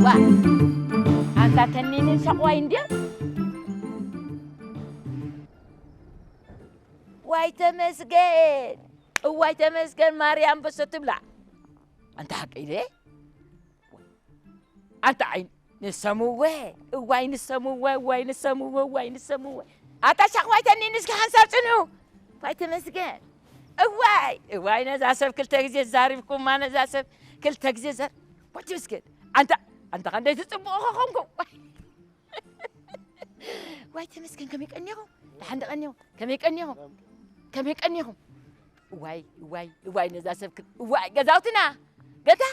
ዋ ኣንታ ተኒንን ሸቕዋይ እንድዮም። ዋይ ተመስገን፣ እዋይ ተመስገን ማርያም በሰ ትብላ። ኣንታ ሓቀይ ደ ኣንታ ዓይን ንሰምወ፣ እዋይ ንሰምወ፣ እዋይ ንሰምወ፣ እዋይ ንሰምወ። ኣታ ሻቕዋይ ተኒን እስኪ ሓንሳብ ጽንሑ። ዋይ ተመስገን። እዋይ፣ እዋይ ነዛ ሰብ ክልተ ግዜ ዛሪብኩማ፣ ነዛ ሰብ ክልተ ግዜ ዘር-፣ ዋይ ተመስገን። ኣንታ፣ ኣንታ ኸንደይ ትጽብቑ ኸኾንኩም። ዋይ ተመስገን ከመይ ቀኒኹም? ደሓን ዶ ቀኒኹም? ከመይ ቀኒኹም? ከመይ ቀኒኹም? እዋይ፣ እዋይ፣ እዋይ ነዛ ሰብ ክል-፣ እዋይ ገዛውትና። ገዛ?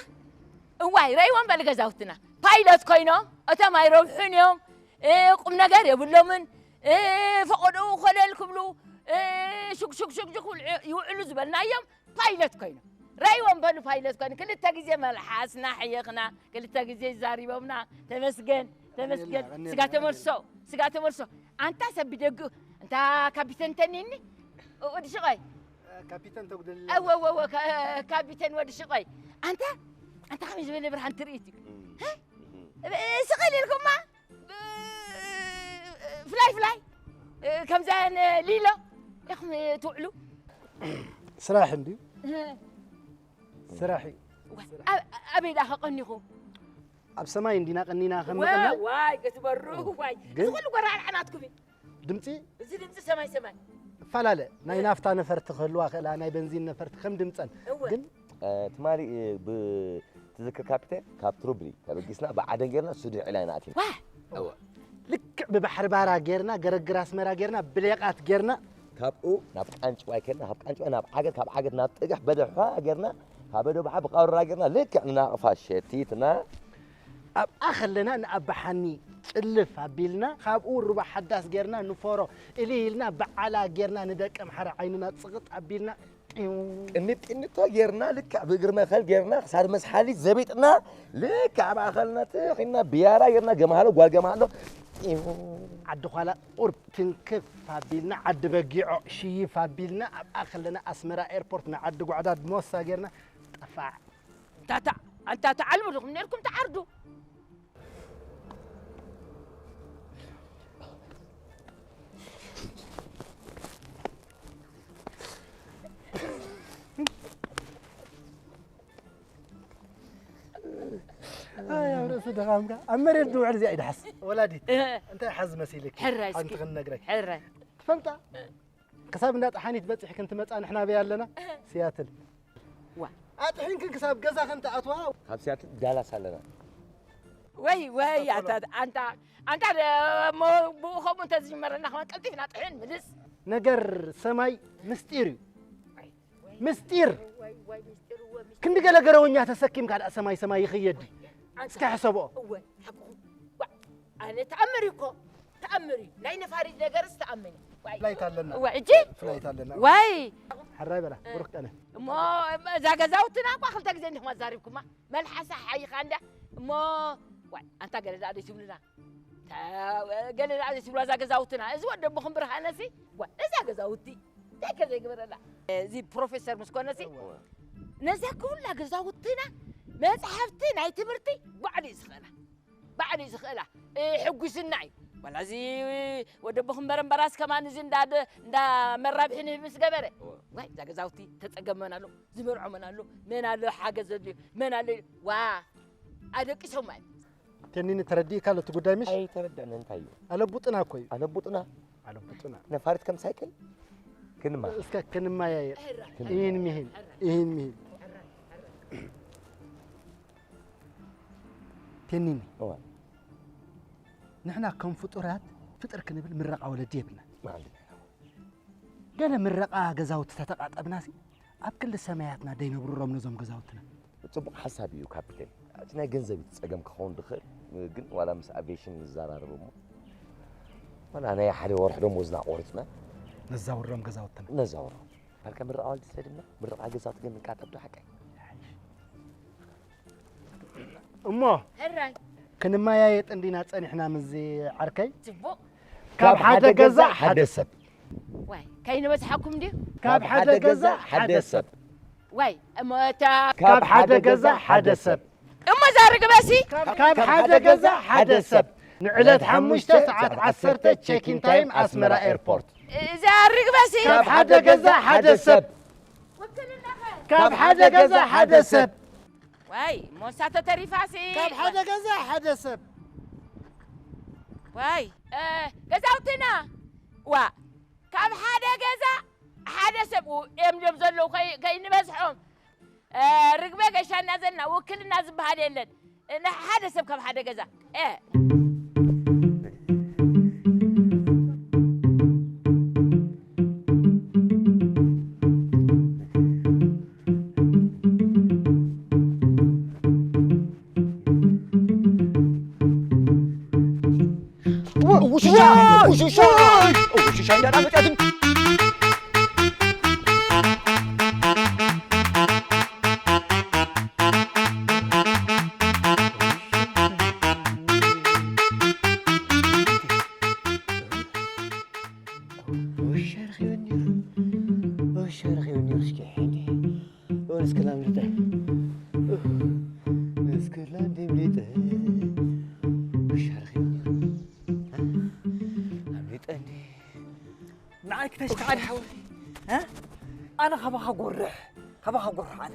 እዋይ ረይዎም በል ገዛውትና። ፓይለት ኮይኖም፣ እቶም ኣይረብሑን እዮም። እ፣ ቁም ነገር የብሎምን። እ፣ ፈቐዶኡ ኮለል ክብሉ፣ እ፣ ሹክ፣ ሹክ፣ ሹክ፣ ሹክ ይውዕ-፣ ይውዕሉ ዝበልናዮም ፓይለት ኮይኖም። ረይዎም በሉ ፓይለት ኮይኑ። ክልተ ግዜ መልሓስና ሕይኽና፣ ክልተ ግዜ ዛሪቦምና። ተመስገን፣ ተመስገን። ቀኒልና፣ ስጋ ቀኒልና፣ ተመልሶ፣ ቀኒልና። ስጋ ተመልሶ። ኣንታ ሰብ ብደግ፣ ኣንታ ካፒተን ተኒኒ፣ ወዲ ሽቐይ። ካፒተን ተጉደል። እወ፣ እወ፣ እወ፣ ካ-፣ ካፒተን ወዲ ሽቐይ። ኣንታ፣ ኣንታ ከመይ ዝበለ ብርሃን ትርኢት እዩ። እም፣ ሀ? እም። ብ-፣ ስቕ ኢልኩማ፣ ብ-፣ ፍላይ፣ ፍላይ፣ ከምዘን ሊሎ ኢኹም ትውዕሉ። ስራሕ እንድዩ። እ። ስራሕ እዩ። ዋ፣ ኣብ-፣ ኣበይ ደኣ ከቐኒኹም? ኣብ ሰማይ እንዲና ቀኒና ከም ዋ-፣ ንቕነ። ዋይ፣ ገትበሩ፣ ዋይ። ግን እዚ ኩሉ ጎራዕራዕ ናትኩም እዩ። ድምጺ? እዚ ድምጺ ሰማይ ሰማይ። እፈላለ። ናይ እ። ናፍታ ነፈርቲ ክህልዋ ክእላ፣ ናይ በንዚን ነፈርቲ ከም ድምጸን። እወ። ግን እ፣ ትማሊ፣ እ፣ ብ-፣ ትዝክር ካፒቴን? ካብ ትሩብሊ ተበጊስና ብዓደን ጌርና ሱዲ ዕላይና ኣቲና። ዋ! እወ። ልክዕ ብባሕሪ ባራ ጌርና፣ ገረግር ኣስመራ ጌርና፣ ብሌቓት ጌርና። ካብኡ ናብ ቃንጭዋይ ከድና፣ ካብ ቃንጭዋይ ናብ ዓገት፣ ካብ ዓገት ናብ ጥግሕ በደሖ ጌርና፣ ካብ በደሖ ብቃሩራ ጌርና፣ ልክዕ ንናቕፋ ሸቲትና። ኣብኣ ከለና ንኣባሓኒ ጭልፍ ኣቢልና፣ ካብኡ ሩባ ሓዳስ ጌርና፣ ንፎሮ እልይ ኢልና፣ በዓላ ጌርና፣ ንደቂ ኣምሓራ ዓይንና ጽቕጥ ኣቢልና፣ ጢው። ቅኒት ቅኒቶ ጌርና፣ ልክዕ ብእግሪ መኸል ጌርና፣ ክሳድ መስሓሊት ዘቢጥና፣ ልክዕ ኣብ ኣኸልና ትኺና፣ ብያራ ጌርና፣ ገማህሎ፣ ጓል ገማህሎ፣ ጢው። ዓዲ ኳላ ቁርብ ትንክፍ ኣቢልና፣ ዓዲ በጊዖ ሽይፍ ኣቢልና፣ ኣብኣ ከለና ኣስመራ ኤርፖርት ንዓዲ ጓዕዳድ ሞሳ ጌርና፣ ጠፋዕ። ኣንታ፣ ኣንታ ተዓልቡ ዲኹም ነርኩም ትዓርዱ? ኣይ፣ ኣብ ርእሲ ድኻምካ። ኣብ መሬት ዝውዕል እዚኣ ይድሓስ። ወላዲት፣ እህ። እንታይ ሓዝ መሲልኪ? ሕራይ እስኪ። ሓንቲ ክንነግረኪ። ሕራይ። ትፈልጣ? ክሳብ እንዳ ጠሓኒት በጺሕክን ትመጻ ንሕና ኣበይ ኣለና? እህ። ሲያትል። ዋ። ኣጥሒንክን ክሳብ ገዛኽን ትኣትዋ? ካብ ሲያትል ዳላስ ኣለና። ወይ፣ ወይ፣ ኣታ፣ ኣንታ፣ ኣንታ ደ-፣ እሞ ብኡ ኸምኡ እንተዝጅመረና ኸማን ቀልጢፍና ጥሒን ምልስ። ነገር ሰማይ ምስጢር እዩ። ምስጢር። ክንዲ ገለ ገረወኛ ተሰኪምካ ደኣ ሰማይ ሰማይ ይኽየድ ድዩ? ኣንታ እስከ ሕሰብኦ። እወ፣ ሓቅኹም። ዋ፣ ኣነ ተኣምር እዩ እኮ። ተኣምር እዩ። ናይ ነፋሪት ነገርስ ተኣምን እዩ። ዋይ። ፍላይት ኣለና። እወ፣ ሕጂ? ፍላይት ኣለና። ዋይ። ሕራይ በላ፣ እ። ብሩኽ ቀነ። እሞ እዛ ገዛውትና እኳ ክልተ ግዜ እንዲኹም ኣዛሪብኩማ። መልሓሳ ሓይኻ እንዳ። እሞ፣ ዋይ፣ ኣንታ ገለ ደኣ ዘይትብሉና። ታ-፣ ገለ ደኣ ዘይትብሉዋ እዛ ገዛውትና። እዚ ወዲ ኣቦኹም ብርሃነሲ፣ ዋይ፣ እዛ ገዛውቲ። እንታይ ከ ዘይግበረላ? እዚ ፕሮፌሰር ምስ ኮነሲ፣ ነዛ ኩላ ገዛውትና መጽሓፍቲ ናይ ትምህርቲ ባዕሉ እዩ ዝኽእላ። ባዕሉ እዩ ዝኽእላ። እ፣ ሕጉስና እዩ። ዋላ እዚ ወደ ቦኽምበረ እምበራስ ከማን እዚ እንዳ ደ-፣ እንዳ መራብሒ ንህብ ምስ ገበረ፣ እወ። ዋይ፣ እዛ ገዛውቲ ተጸገመን ኣሎ፣ ዝበልዖመን ኣሎ፣ መን ኣሎ ሓገዝ ዘድልዮ፣ መን ኣሎ፣ ዋ፣ ኣደቂሶም ማለት። ቴኒኒ፣ ተረዲእካ ኣሎ እቲ ጉዳይ ምሽ? ኣይተረዳእን። እንታይ እዩ? ኣለቡጥና እኮ እዩ። ኣለቡጥና? ኣለቡጥና። ነፋሪት ከም ሳይክል? ክንማ። እስከ ክንማያየጥ። ሕራይ። ይህን ሚሂን፣ ይህን ሚሂን። ቴኒኒ። እወ። ንሕና ከም ፍጡራት ፍጥር ክንብል ምረቓ ወለዲ የብልና። ማለት ገለ ምረቓ ገዛውቲ ተተቓጠብናሲ ኣብ ክሊ ሰማያትና ደይነብርሮም ነዞም ገዛውትና። ጽቡቕ ሓሳብ እዩ ካፒቴን። እቲ ናይ ገንዘብ እዩ ጸገም ክኸውን ዝኽእል፣ ግን ዋላ ምስ ኣቪዬሽን ንዘራረብ እሞ፣ ዋላ ናይ ሓደ ወርሒ ደሞዝና ቆሪጽና ነዛውሮም ገዛውትና። ነዛውሮም። ካልካ ምረቓ ወለዲ ሰዲድና፣ ምረቓ ገዛውቲ ግን ንቃጠብ ዶ ሓቀይ? እሞ ሕራይ። ክንመያየጥ እንዲና ጸኒሕና ምስዚ ዓርከይ። ጽቡቕ። ካብ ሓደ ገዛ ሓደ ሰብ። ዋይ፣ ከይንበዝሓኩም ድዩ? ካብ ሓደ ገዛ ሓደ ሰብ። ዋይ፣ እሞ እታ ካብ ሓደ ገዛ ሓደ ሰብ። እሞ እዛ ርግበሲ? ካብ ሓደ ገዛ ሓደ ሰብ። ንዕለት ሓሙሽተ ሰዓት ዓሰርተ ቼኪን ታይም ኣስመራ ኤርፖርት። እዛ ርግበሲ? ካብ ሓደ ገዛ ሓደ ሰብ። ውክልናኸ? ካብ ሓደ ገዛ ሓደ ሰብ። ዋይ፣ ሞሳ ተተሪፋሲ። ካብ ሓደ ገዛ ሓደ ሰብ። ዋይ፣ እ፣ ገዛውትና። ዋ፣ ካብ ሓደ ገዛ ሓደ ሰብ ው-፣ እዮም ድዮም ዘለዉ ከይ-፣ ከይንበዝሖም። እ፣ ርግበ ገሻና ዘለና ውክልና ዝበሃል የለን። እ፣ ንሓደ ሰብ ካብ ሓደ ገዛ። እ። ውሽሻ! ውሽሻ! ውሽሻ እንዳዳመጫትን። ውሻ ረኺበኒ፣ ውሻ ረኺበኒ፣ እስኪ ሕጂ። ኦ፣ እስክላም ልጠ። እስክላም ድም ልጠ። ውሻ ረኺብኒ። ኣምልጠኒ። ንዓይ ክተሽካዕድ ሓወይ። እ? ኣነ ካባኻ ጎርሕ። ካባኻ ጎርሕ ኣነ።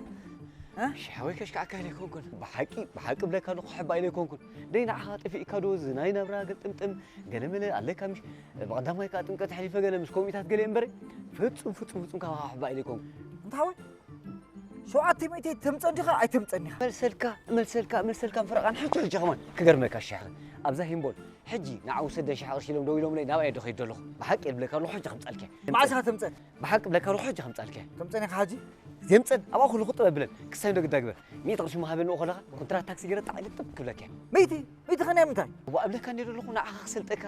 እ? እሺ ሓወይ፣ ከሽካዕካ ኣይኮንኩን። ብሓቂ፣ ብሓቂ ብለካ ኣለኹ፣ ሕባእ ኢለ ኣይኮንኩን። ደይ ንዓኻ ጠፊእካ ዶ፣ እዚ ናይ ናብራ ግጥምጥም ገለመለ ኣለካ ምሽ? ብቐዳማይ ከኣ ጥምቀት ኣሕሊፈ ገለ ምስ ኮሚታት ገለ እምበረ፣ ፍጹም፣ ፍጹም፣ ፍጹም ካባኻ ሕባእ ኢለ ኣይኮንኩን። እንታ ሓወይ? ሸውዓተ ሚእቲ ተምጸእ ዲኻ ኣይተምጸእን ኢኻ? መልሰልካ፣ መልሰልካ፣ መልሰልካ፣ ፈረቓን ሕጂ፣ ሕጂ ከማን ክገርመካ ሻሕ። ኣብዛ ሂምቦል፣ ሕጂ ንዓ ውሰደ ሻሕ ቅርሺ ኢሎም ደው ኢሎምለይ፣ ናብኣ እየ ዶ ከይድ ዘለኹ። ብሓቂ እየ ዝብለካ ኣለኹ፣ ሕጂ ከምጻልካ እየ። መዓስ ኢኻ ተምጸእን? ብሓቂ እብለካ ኣለኹ፣ ሕጂ ከምጻልካ እየ። ከምጸእን ኢኻ ሕጂ? ዘይምጸእን፣ ኣብኣ ኩሉ ክጥበ ብለን። ክሳይ ዶ ግዳ ግበር። ሚእቲ ቅርሺ እሞ ሃበኒ እኮ ኣለኻ፣ ኮንትራት ታክሲ ገይረ ጣዕ ኢለ ጥብ ክብለካ እየ። ሚእቲ? ሚእቲ ኸ ናይ ምንታይ? እዋ እብለካ እንደ ዘለኹ፣ ንዓኻ ክሰልጠካ።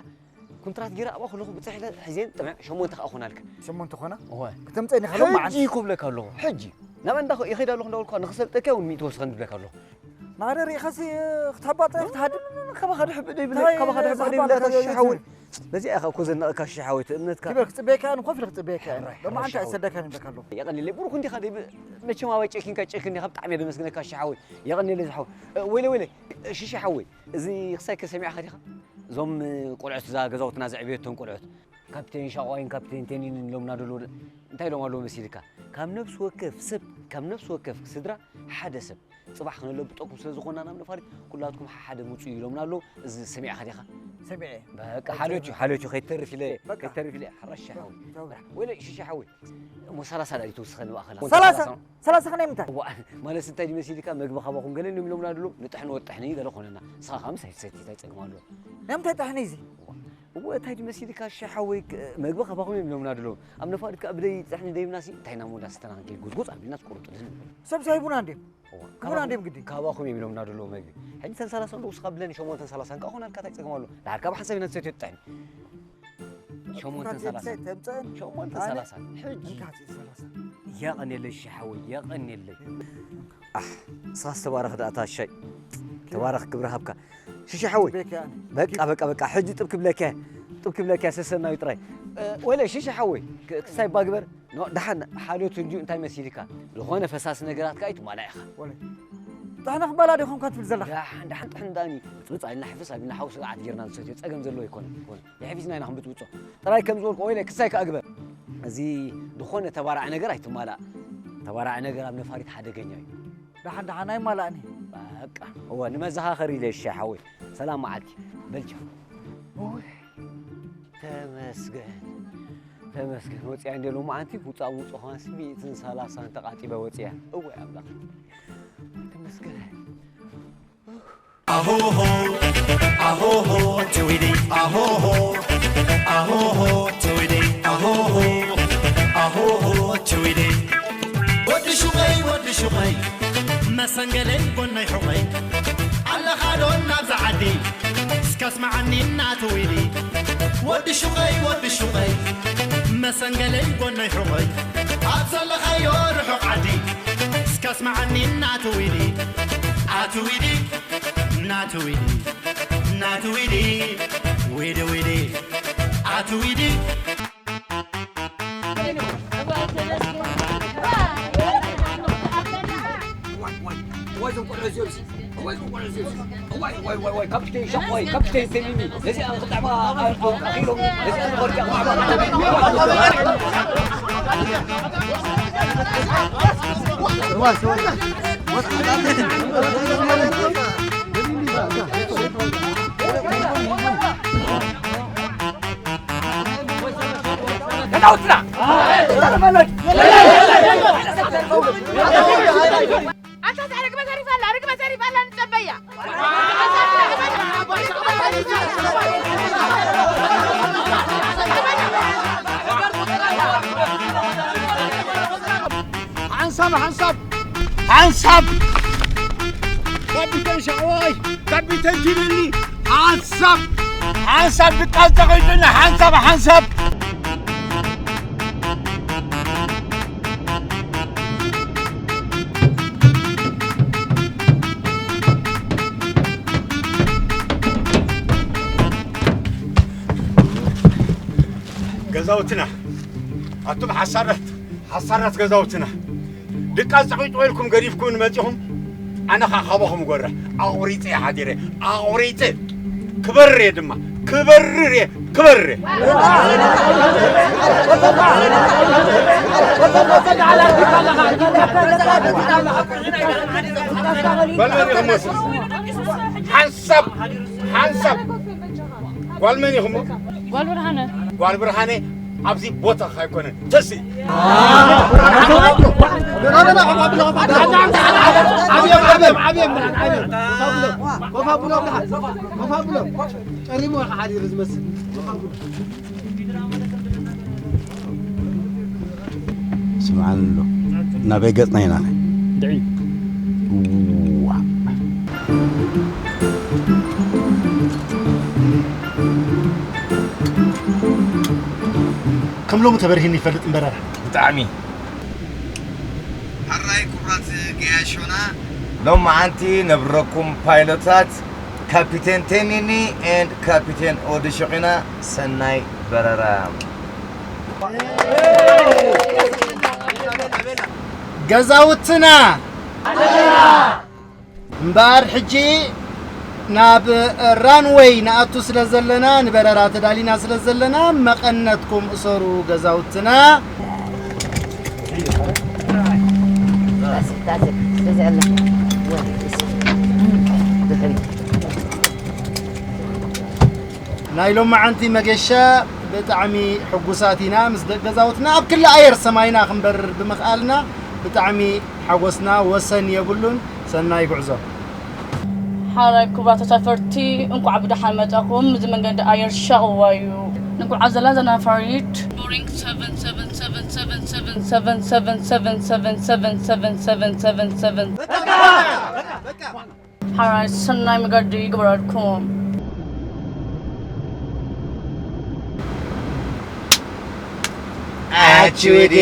ኩንትራት ገይረ ኣብኣ ከለኹ ብፅሕ ኢለ ሕዜን ጥምዕ ሸሞንተ ከዓ ኾናልካ። ሸሞንተ ኾና? እወ። ክተምፀኒ ከሎ መዓልቲ? ሕጂ ክብለካ ኣለኹ፣ ሕጂ። ናብ እንዳ ኸ-፣ ይኸይድ ኣለኹ እንዳበልኳ ንኽሰልጠካ እውን ሚእቲ ወስኸን ዝብለካ ኣለኹ። ናደ ርኢኻሲ ክትሕባጥ ክትሃድም? ካባኻ ድሕብእ ደይብለ፣ እንታይ ካባኻ ድሕብእ ደይብለ፣ ዝሕባጥ ኣታ ሽሓዊ። በዚኣ ኢኻ እኮ ዘነቐካ ሽሓዊ፣ እቲ እምነትካ። ክበል ክፅበየካ እየ፣ ኮፍ ኢለ ክፅበየካ እየ። ሕራይ፣ ሎማዓንቲ ሕራይ ኣይሰደካን ይብለካ ኣለኹ። የቐንየለይ፣ ብሩኽ እንዲኻ ደይብ-፣ መቸም ኣባይ ጨኪንካ ጨኪን ኢኻ፣ ብጣዕሚ እየ ደመስግነካ ሽሓዊ። የቐንየለይ ዝሓው። ወይለ፣ ወይለ፣ ሽሻ ሓወይ፣ እዚ ክሳይ ከሰሚዕኻ ዲኻ? እዞም ቆልዑት እዛ ገዛውትና ዘዕበየቶም ቆልዑት፣ ካፕቴን ሻቋይን ካፕቴን ቴኒንን ኢሎምና ደሎ፣ እንታይ ኢሎም ኣለዉ መሲልካ? ካብ ነፍሲ ወከፍ ሰብ፣ ካብ ነፍሲ ወከፍ ስድራ ሓደ ሰብ። ጽባሕ ክነለብጠኩም ስለ ዝኾንና ናብ ነፋሪት፣ ኩላትኩም ሓደ ምጹ ኢሎምና ኣለዉ። እዚ ሰሚዕኻ ዲኻ? ሰሚዐ። በቃ ሓልዮት እዩ፣ ሓልዮት እዩ፣ ከይተርፍ ኢለ፣ በቃ። ከይተርፍ ኢለ፣ ሕራይ ሽሻ ሓወይ። ቻው። ወይለ ሽሻ ሓወይ። እሞ ሰላሳ ዳኣ ትውስኸኒ ብኣኸላ። ሰላሳ? ሰላሳ ከ ናይ ምንታይ? እዋ፣ ማለት እንታይ ድዩ መሲልካ፣ መግቢ ካባኹም ገለ እንዲዮም ኢሎምና ድሎ፣ ንጥሕኒ ወጥሕኒ ገለ ኮነና። ንስኻ ከኣ ምሳይ ትሰቲ እንታይ ጸገም ኣለዎ? ናይ ምንታይ ጥሕኒ እዚ? እዋ፣ እንታይ ድዩ መሲልካ፣ ሻሓወይ፣ መግቢ ካባኹም እዮም ኢሎምና ድሎ። ኣብ ነፋሪት ከኣ ብደይ ጥሕኒ ደይብናሲ፣ እንታይ ኢና ሞዳ ስተና ክንከይድ ጉዝጉዝ ኣቢልናስ ቁርጡ ድን። ሰብ ሳይቡና እንድዮም። እዋ፣ ቡና ካባኹም፣ እንድዮም ግዲ። ካባኹም እዮም ኢሎምና ድሎ መግቢ። ሕጂ እተን ሰላሳ እንዶ ውስኻ ብለን ሸሞንተን ሰላሳን ከኣ ኮናልካ እንታይ ጸገም ኣለዎ? ድሓር ካብ ሓሳብ ኢና ንሰትዮ ጥሕኒ። ሸሞንተን ሰላሳ። ተምፀአን። ሸሞንተን ኣነ ሰላሳ። ሕጂ። እንካ ሰላሳ። የቐንየለይ ሽሻ ሓወይ፣ የቐንየለይ። ኣሕ፣ ንስኻስ ተባረኽ ደኣ ታሻይ። ተባረኽ፣ ክብሪ ሃብካ። ሽሻ ሓወይ። ቤካ ኣነ። በቃ፣ በቃ፣ በቃ። ሕጂ ጥብ ክብለካ፣ ጥብ ክብለካ ሰሰናዩ ጥራይ። ወለ ሽሽ ሓወይ ክሳይ ባግበር። ኖ ደሓን ሓልዮት እንዲዩ እንታይ መሲልካ? ዝኾነ ፈሳሲ ነገራት ከኣ ይትማላ ኢኻ። ወለ ጥሕነ ክባላ ዲኹም ከትብል ዘለኻ? ደሓን ደሓን ጥሕን ዳኒ ብፅብፅ ኣይልና ሕፍስ ኣቢልና ሓው ስግዓት ጌርና ንሰትዮ ጸገም ዘለዎ ኣይኮነን። ይኮነ ይሕፊስና ኢና ክንብፅብፆ። ጥራይ ከም ዝበልኩ ወይለ ክሳይ ከኣ ግበር። እዚ ዝኾነ ተባራዒ ነገር ኣይትማላእ። ተባራዒ ነገር ኣብ ነፋሪት ሓደገኛ እዩ። ደሓን ደሓን ኣይማላእኒ። በቃ እወ ንመዘኻኸሪ ኢለ እሺ ሓወይ። ሰላም መዓልቲ በልቻ። ተመስገን ተመስገን ወፂያ እንደ ሎማዓንቲ ውፃእ ውፅእ ኳንሲ ሚእትን ሰላሳን ተቓጢበ ወፂያ። እወ ኣምላኽ ተመስገን። ኣሆሆ ኣሆሆ ትዊዲ ኣሆሆ ኣሆሆ ትዊዲ ኣሆሆ ኣሆሆ ትዊዲ ወዲ ሹቐይ ወዲ ሹቐይ መሰንገለይ ጎነይ ሑቐይ ኣለኻዶ ናብዛ ዓዲ እስከ ኣስማዓኒ እናትዊዲ ወዲ ሹቐይ ወዲ ሹቐይ መሰንገለይ ጎነይ ሑቐይ ኣብ ዘለኻዮ ርሑቕ ዓዲ እስከ ኣስማዓኒ እናትዊዲ ኣትዊዲ እናትዊዲ እናትዊዲ ዊዲ ዊዲ ኣትዊዲ እዋይ እዞም ቆልዑ እዚኦም ሲ እዋይ እዞም ቆልዑ እዚኦም ሲ እዋይ እዋይ እዋይ እዋይ ካፕቴን ሻቆይ ካፕቴን ተሚሚ ነዚኣ ክጥዕማ ኣኺሎም ነዚኣ ንኸርጃ ኣታ ርግበ ተሪፋ ኣላ ርግበ ተሪፋ ኣላ ንጸበያ ሓንሳብ ሓንሳብ ሓንሳብ ካፒተን ሻዕዋይ ካፒተን ጅብኒ ሓንሳብ ሓንሳብ ድቃስ ተቐይጡና ሓንሳብ ሓንሳብ ገዛውትና ኣቱም ሓሳራት ሓሳራት ገዛውትና ድቃስ ጸቒጡ ኢልኩም ገዲፍኩም ንመጺኹም ኣነ ኸዓ ካባኹም ጎረ ኣቑሪጸ እየ ሓዲረ ኣቑሪጸ ክበርር እየ ድማ ክበርር እየ ክበርር እየ በልበል ኢኹም ወስድ ሓንሳብ ሓንሳብ ጓል መን ኢኹም ጓል ብርሃነ ጓል ብርሃነ ኣብዚ ቦታኻ ኣይኮነን ተሲ ስምዓኒ ኣሎ ናበይ ገፅና ኢና ድዒ ዋ ከም ሎሚ ተበርሂኒ ይፈልጥ እምበረራ ብጣዕሚ ሕራይ ክቡራት ገያሾና ሎማዓንቲ ነብረኩም ፓይሎታት ካፒቴን ቴኒኒ and ካፒቴን ኦድሾቕ ኢና ሰናይ በረራ። ገዛውትና እምበኣር ሕጂ ናብ ራንወይ ንኣቱ ስለ ዘለና ንበረራ ተዳሊና ስለ ዘለና መቐነትኩም እሰሩ ገዛውትና። ናይ ሎማዓንቲ መገሻ ብጣዕሚ ሕጉሳት ኢና ምስ ደቂ ገዛውትና ኣብ ክሊ ኣየር ሰማይና ክንበርር ብምኽኣልና ብጣዕሚ ሓጎስና ወሰን የብሉን። ሰናይ ጉዕዞ። ሓራይ ክቡራት ተሳፈርቲ እንቋዕ ብደሓን መጻኹም። እዚ መንገዲ ኣየር ሻቕዋ እዩ። ንጉዓዝ ዘለና ነፋሪት ቦሪንግ ሰቨን ሰቨን ሰቨን ሰቨን ሰቨን ሰቨን ሰቨን ሰቨን ሰቨን ሰቨን ሰቨን ሰቨን ሰቨን ሰቨን ሰቨን ሓራይ ሰናይ መገዲ ይግበረልኩም። ኣችውዲ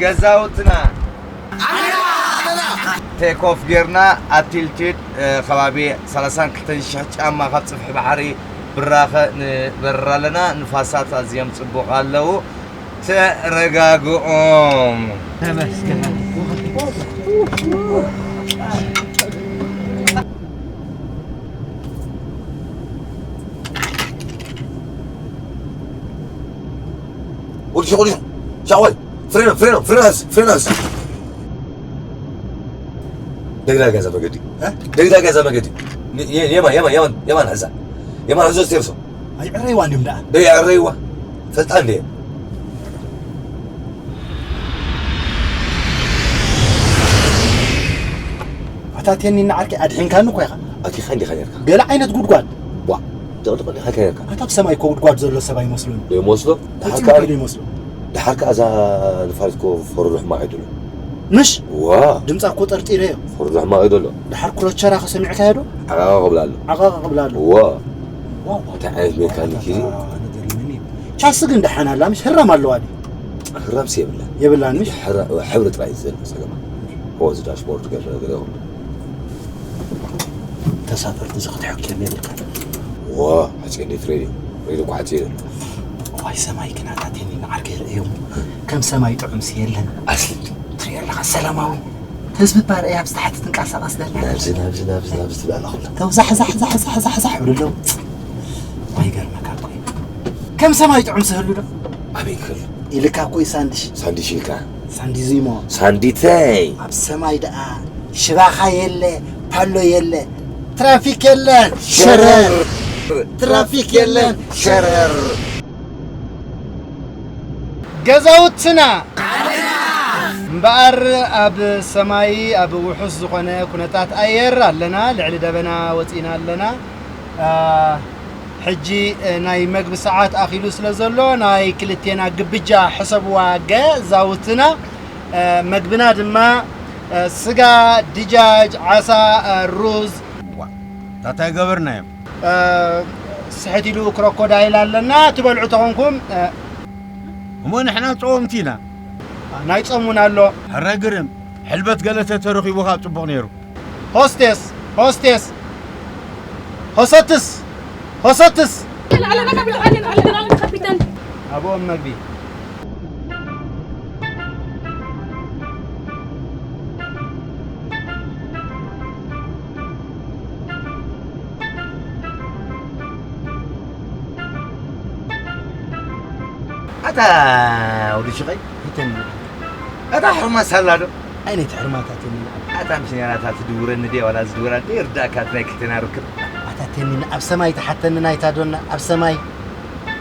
ገዛውትና ቴክ ኦፍ ጌርና ኣቲልቲድ ከባቢ ሰላሳን ክልተን ሽሕ ጫማ ካብ ጽፍሒ ባሕሪ ብራኸ ንበርር ኣለና። ንፋሳት ኣዝዮም ጽቡቕ ኣለዉ። ተረጋግኦም። ተመስገን። ወዲ ሸቑሊ ሻወይ ፍሬኖ ፍሬኖ ፍሬናስ ፍሬናስ ደግዳ ገዛ መገዲ ደግዳ ገዛ መገዲ የማ የማ የማ የማ ሕዛ የማ ሕዞ ስቴርሶ ኣይዕረይዋ እንዲም ደኣ ደይ ኣረይዋ ፈጣን ደየ ኣታ ቴኒ ንዓርከይ ኣድሒንካኒ እኮ ኢኻ ኣቲኻ እንዲኻ ነርካ ገለ ዓይነት ጉድጓድ ዋ ደቕደቕ እንዲኻ ከ ነርካ ኣታ ብሰማይ እኮ ጉድጓድ ዘሎ ሰብ ኣይመስሉን ደይ መስሎ ፈጺሙ ከይዱ ይመስሉ ደሓር ከኣ እዛ ንፋሪት እኮ ፈርዶ ሕማቕ ኣይደሎ ምሽ ዋ ድምጻ እኮ ጠርጢረዮ ፈርዶ ሕማቕ ኣይደሎ ደሓር ኩረቸራ ከሰሚዕካዮ ዶ ዓቓቓ ክብላ ኣሎ ዓቓቓ ክብላ ኣሎ ዋ እንታይ ዓይነት ሜካኒክ እዩ ቻስ ግን ደሓን ኣላ ምሽ ህራም ኣለዋ ድዩ ህራምሲ የብላን የብላን ምሽ ሕብሪ ጥራይ እዩ ዘሎ ጸገማ ሆዚ ዳሽቦርድ ገለ ገለ ይኹን ተሳፈርቲ እዚ ክትሕክዮም የብልካ ዋ ሓፂ እንዴት ሬድዮ ሬድዮ እኮ ሓፂ ይደሎ ዋይ ሰማይ ክናታቴኒ ንዓርከይ ርእዮም ከም ሰማይ ጥዑምሲ የለን ኣስሊ ትሪኦ ኣለኻ ሰላማዊ ህዝቢ ባርያ ኣብ ዝተሓቲ ትንቀሳቐስ ዘላ ናብዚ ናብዚ ናብዚ ናብዚ ትብላ ኣለኹ ተው ዛሕ ዛሕ ዛሕ ዛሕ ዛሕ ዛሕ ይብሉ ኣለዉ ኣይገርመካ እኮ እዩ ከም ሰማይ ጥዑም ስህሉ ዶ ኣበይ ክህሉ ኢልካ እኮ እዩ ሳንድሽ ሳንዲሽ ኢልካ ሳንዲዚሞ ሳንዲተይ ኣብ ሰማይ ደኣ ሽባኻ የለ ፓሎ የለ ትራፊክ የለን ሸረር ትራፊክ የለን ሸረር ገዛውትና እምበኣር ኣብ ሰማይ ኣብ ውሑስ ዝኾነ ኩነታት ኣየር ኣለና ልዕሊ ደበና ወፂና ኣለና ሕጂ ናይ መግቢ ሰዓት ኣኺሉ ስለ ዘሎ ናይ ክልቴና ግብጃ ሕሰብዋ ገዛውትና መግብና ድማ ስጋ ድጃጅ ዓሳ ሩዝ ታታይ ገበርናዮም ስሕት ኢሉ ክሮኮዳይል ኣለና ትበልዑ ተኾንኩም እሞ ንሕና ጸወምቲ ኢና ናይ ጾሙን ኣሎ ሕረ ግርም ሕልበት ገለ ተተረኺቡ ካብ ጽቡቕ ነይሩ ሆስቴስ ሆስቴስ ሆሰትስ ሆሰትስ ካፒተን ኣብኦም መግቢ ኣታ ወዲ ሽቐይ ይተን ኣታ ሕርማት ሳላ ዶ ኣይነት ሕርማታት የለን ኣታ ምስያናታ ትድውረኒ ድያ ዋላ ዝድውራ ድየ ርዳእካ እቲ ናይ ክልቴና ርክብ ኣታ ተኒኒ ኣብ ሰማይ ተሓተኒ ናይታ ዶና ኣብ ሰማይ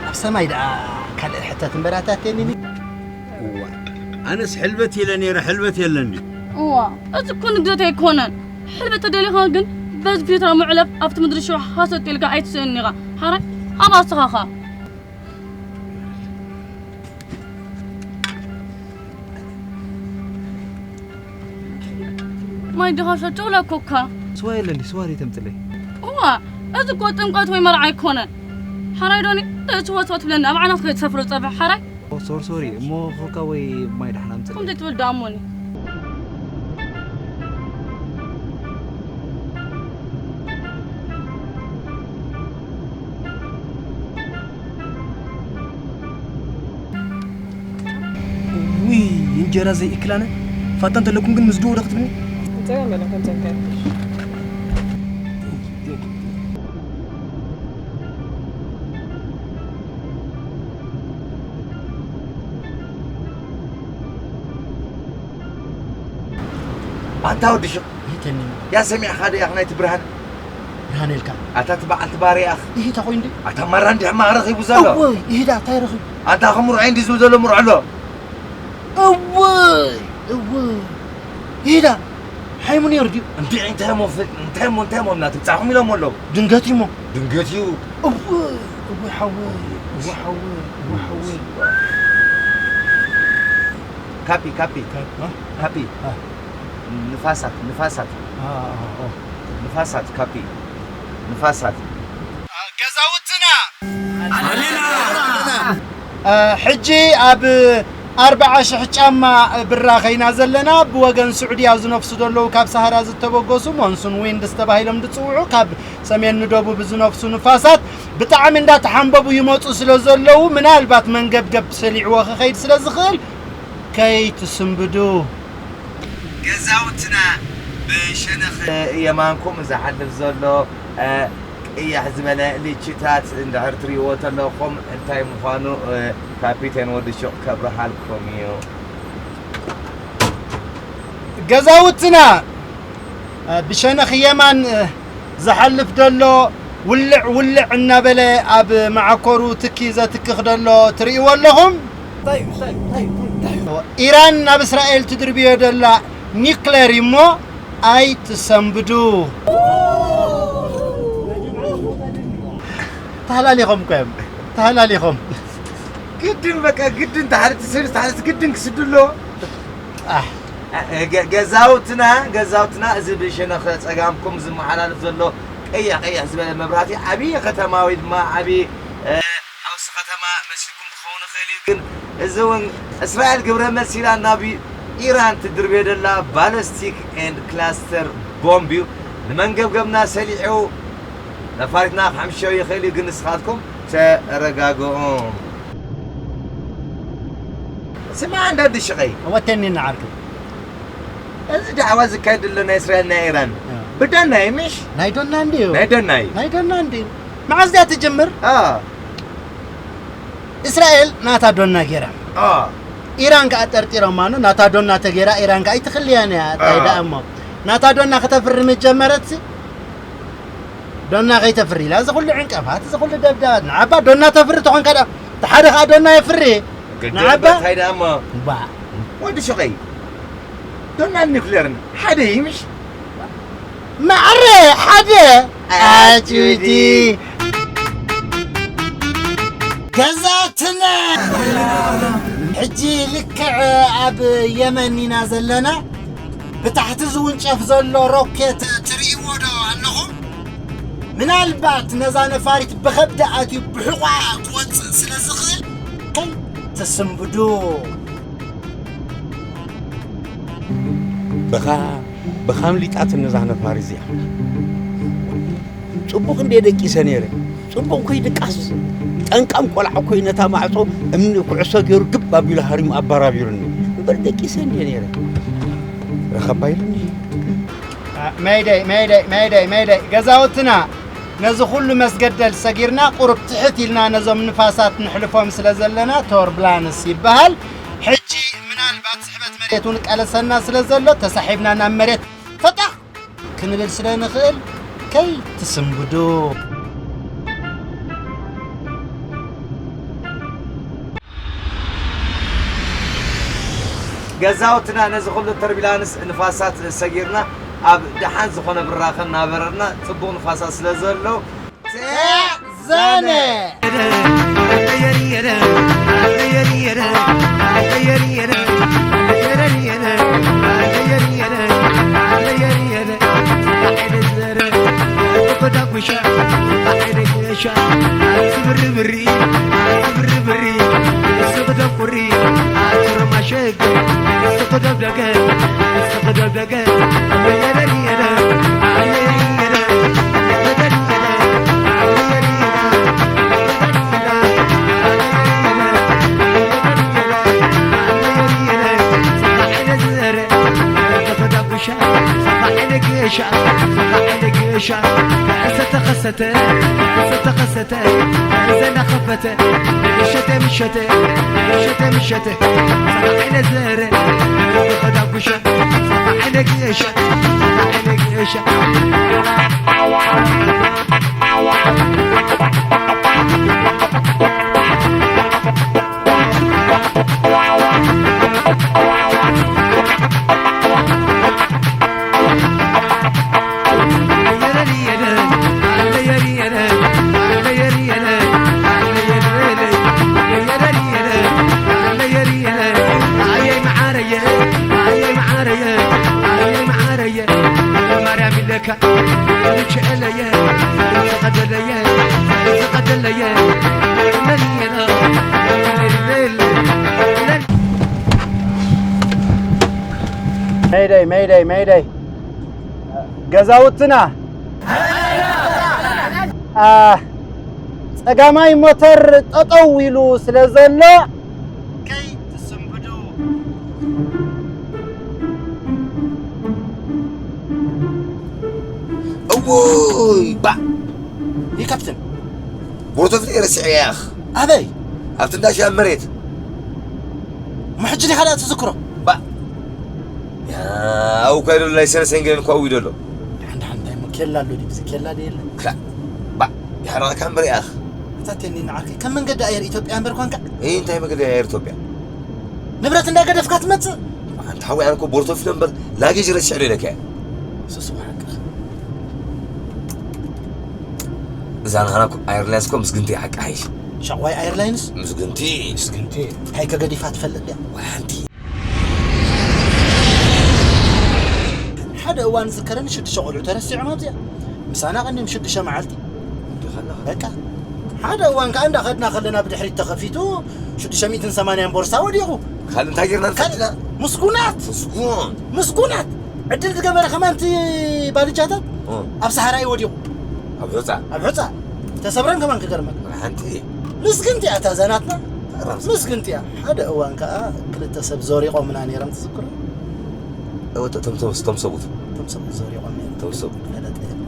ኣብ ሰማይ ደኣ ካልእ ሕተት እምበር ኣታ ተኒኒ እዋ ኣነስ ሕልበት ኢለ ነይረ ሕልበት የለን ድዩ እዋ እዚ እኮ ንግደት ኣይኮነን ሕልበት ተደሊኻ ግን በዚ ፊትራ ምዕለብ ኣብቲ ምድሪ ሽዋ ሃሰጥ ኢልካ ኣይትስእን ኢኻ ሓራይ ኣብ ኣስኻኻ ማይ ድኻ ሸጨውላ ኮካ ስዋ የለን ድዩ ስዋ ድዩ ተምፅለይ እዋ እዚ እኮ ጥምቀት ወይ መርዓ ኣይኮነን ሓራይ ዶኒ ስዋ ስዋ ትብለኒ ኣብ ዓናት ከይትሰፍሮ ፀብሕ ሓራይ ሶሪ ሶሪ እሞ ኮካ ወይ ማይ ዳሕና ምፅለይ ከምዘይ ትብል ደኣሞኒ ውይ እንጀራ ዘይእክላነ ፋታ እንተለኩም ግን ምስ ድዎ ዶ ክትብልኒ እንጸጋ መለ ከምጸጋ ኣንታ ወዲ ሽቕ ይተኒ ያ ሰሚዕኻ ዶ ያኽ ናይቲ ብርሃን ብርሃን ኢልካ ኣታ እቲ በዓልቲ ባርያ ያኽ ይሂታ ኮይኑ ኣታ ማራ እንዲሕ ማራ ረኺቡ ዘሎ እወይ ይሂዳ እንታይ ረኺቡ ኣንታ ኸምሩ ዓይን ድዩ ዝብል ዘሎ ምርዖ ኣሎ እወይ እወይ ይሂዳ ሓይሙ ነይሩ ድዩ እንዲ እንታይ ሞ እንታይ ሞ እንታይ ሞ እናትብጻኹም ኢሎም ኣለዉ ድንገት እዩ ሞ ድንገት እዩ እወይ እወይ ሓወይ እወይ ሓወይ እወይ ሓወይ ካፒ ካፒ ካፒ ንፋሳት ንፋሳት ንፋሳት ካፒ ንፋሳት ገዛውትና ሕጂ ኣብ ኣርብዓ ሽሕ ጫማ ብራ ኸይና ዘለና። ብወገን ስዑድያ ዝነፍሱ ዘለዉ ካብ ሳሃራ ዝተበገሱ ሞንሱን ዊንድስ ተባሂሎም ዝጽውዑ ካብ ሰሜን ንደቡብ ዝነፍሱ ንፋሳት ብጣዕሚ እንዳተሓንበቡ ይመጹ ስለ ዘለዉ ምናልባት መንገብገብ ሰሊዕዎ ክኸይድ ስለ ዝኽእል ከይትስንብዱ። ገዛውትና ብሸነኽ የማንኩም ዝሓልፍ ዘሎ ቀያሕ ዝበለ ልችታት እንድሕር ትሪእዎ ተለኹም እንታይ ምዃኑ ካፒቴን ወዲ ሹቕ ከብርሃልኩም እዩ። ገዛውትና ብሸነኽ የማን ዝሓልፍ ደሎ ውልዕ ውልዕ እናበለ ኣብ መዓኮሩ ትኪ ዘትክኽ ደሎ ትርእይዎ ኣለኹም። ኢራን ናብ እስራኤል ትድርብዮ ደላ ኒክለር እሞ ኣይትሰንብዱ። ተሃላሊኾም እኮ እዮም። ተሃላሊኾም። ግድን በቃ ግድን ተሓርቲ ስብስ ተሓርቲ ግድን ክስዱ ኣለዎ። ኣሕ፣ ገ- ገዛውትና ገዛውትና እዚ ብሸነኽ ጸጋምኩም ዝመሓላለፍ ዘሎ ቀይሕ ቀይሕ ዝበለ መብራህቲ ዓብዪ ከተማ ወይ ድማ ዓብዪ ሓውሲ ከተማ መሲልኩም ክኸውን ይኽእል እዩ። ግን እዚ እውን እስራኤል ግብረ መልሲ ኢላ ናብ ኢራን ትድርብዮ ደላ ባለስቲክ ኤንድ ክላስተር ቦምብ እዩ። ንመንገብገብና ሰሊዑ ነፋሪትና ክሕምሸው ይኽእል እዩ። ግን ንስኻትኩም ተረጋግኡ። ስማ ኣንዳዲ ሽቐይ ወተኒ ንዓርክ። እዚ ዳዕዋ ዝካየድ ዘሎ ናይ እስራኤል ናይ ኢራን ብዳና እዩ ምሽ? ናይ ዶና እንድዩ። ናይ ዶና እዩ። ናይ ዶና እንድዩ። መዓዝ ድያ ትጅምር? አ እስራኤል ናታ ዶና ገይራ። አ ኢራን ከኣ ጠርጢሮማ ኖ ናታ ዶና ተገይራ ኢራን ከኣ ኣይትኽልያን እያ። እንታይ አ ደኣ እሞ ናታ ዶና ከተፍሪ ምስ ጀመረትሲ ዶና ከይተፍሪ ኢላ እዚ ኩሉ ዕንቀፋት እዚ ኩሉ ደብዳባት ንዓባ ዶና ተፍሪ ተኾንካ ደኣ ተሓደ ከኣ ዶና የፍሪ። ግድን ንዓባ እንታይ ደኣ እሞ ባ ወዲ ሹቐይ ዶናን ኒኩሌርን ሓደ እዩ ምሽ? ማዕረ ሓደ ኣጭዲ ገዛትና ሕጂ ልክዕ ኣብ የመን ኢና ዘለና። ብታሕቲ ዝውንጨፍ ዘሎ ሮኬት ትርእይዎ ዶ ኣለኹም? ምናልባት ነዛ ነፋሪት ብኸብዲ ኣትዩ ብሕቋ ክወፅእ ስለ ዝኽእል ከይትስንብዱ። በኻ በኻ ኣምሊጣትኒ እዛ ነፋሪት እዚኣ። ጽቡቕ እንድየ ደቂሰ ነይረ። ጽቡቕ እኮ ይድቃስ። ጠንቃም ቆልዓ እኮ እዩ ነታ ማዕጾ እምኒ ኩዕሶ ገይሩ ግብ ኣቢሉ ሃሪሙ ኣባራቢሩኒ። እምበር ደቂሰ እንድየ ነይረ። ረኸባ ኢሉኒ። መይደይ መይደይ መይደይ መይደይ ገዛውትና ነዚ ኩሉ መስገደል ሰጊርና ቁሩብ ትሕት ኢልና ነዞም ንፋሳት ንሕልፎም ስለ ዘለና ቶርብላንስ ይበሃል። ሕጂ ምናልባት ስሕበት መሬት እውን ቀለሰና ስለ ዘሎ ተሳሒብና ናብ መሬት ፈጣ ክንብል ስለ ንኽእል ከይትስንብዱ። ገዛውትና ነዚ ኩሉ ተርቢላንስ ንፋሳት ሰጊርና ኣብ ደሓን ዝኾነ ብራኸ እናበረርና ጽቡቕ ንፋሳት ስለ ዘሎ ዘነ መይደይ፣ መይደይ፣ መይደይ። ገዛውትና። አ፣ ጸጋማይ ሞተር ጠጠው ኢሉ ስለ ዘሎ፣ ከይትስንብዱ። እውይ፣ ባእ። ይከብትን። ቦርቶፍ ነይረ ስዕያኽ። ኣበይ? ኣብቲ እንዳ ሻብ መሬት። እሞ ሕጂ ዲኻ ደኣ ትዝክሮ? ባእ። ያ፣ ኣብኡ እኳ ይደሎ ናይ ሰለሰን ገለን እኳ ኣብኡ ይደሎ። ደሓን፣ ደሓን፣ እንታይ እሞ ኬላ ኣሎ ድዩ? ብዚ ኬላ ድዩ የለን? ክላእ። ባእ። ይሕረቐካ እምበር ያኽ። ኣታ ቴኒ ንዓርከይ፣ ከም መንገዲ ኣየር ኢትዮጵያ እምበር ኳንካ? እይ፣ እንታይ መገዲ ኣየር ኢትዮጵያ? ንብረት እንዳገደፍካ ትመጽእ? ኣንታ ሓወይ፣ ኣነ እኮ ቦርቶፊኖ እምበር ላጌጅ ረሲዐ ዶ ኢለካ እየ? ሱስ፣ ብሓቅኻ። እዛ ንኻና እኮ ኣየርላይንስ እኮ ምስግንቲ እያ፣ ሓቂ ሓይሽ። ሸቕዋይ ኣየርላይንስ? ምስግንቲ። ምስግንቲ። እንታይ ከገዲፋ ትፈልጥ ድያ? ዋላ ሓንቲ። ሓደ እዋን ዝዝከረኒ ሽዱሽተ ቆልዑ ተረሲዖም ኣብዚኣ። ምሳና ቀኒም ሽዱሽተ መዓልቲ። በቃ። ሓደ እዋን ከኣ እንዳኸድና ከለና ብድሕሪት ተኸፊቱ ሽዱሽተ ሚእትን ሰማንያን ቦርሳ ወዲቑ። ካልእ እንታይ ጌርና ካልእ ንፈልጥና? ምስጉናት! ምስጉን! ምስጉናት! ዕድል ዝገበረ ከማን እቲ ባልጃታት እ። ኣብ ሰሃራ እዩ ወዲቑ። ኣብ ሑጻ? ኣብ ሑጻ። ተሰብረን ከማን ክገርመካ። ሓንቲ። ምስግንቲ እያ እታ እዛ ናትና። ኣራምስ። ምስግንቲ እያ። ሓደ እዋን ከኣ ክልተ ሰብ ዘሪቖምና ነይሮም ትዝክሩ? እወ፣ እቶም፣ እቶም፣ እቶም ሰብኡት። እቶም ሰብኡት ዘሪቖም እዮም። እቶም ሰብኡት። ፈለጠ የለን።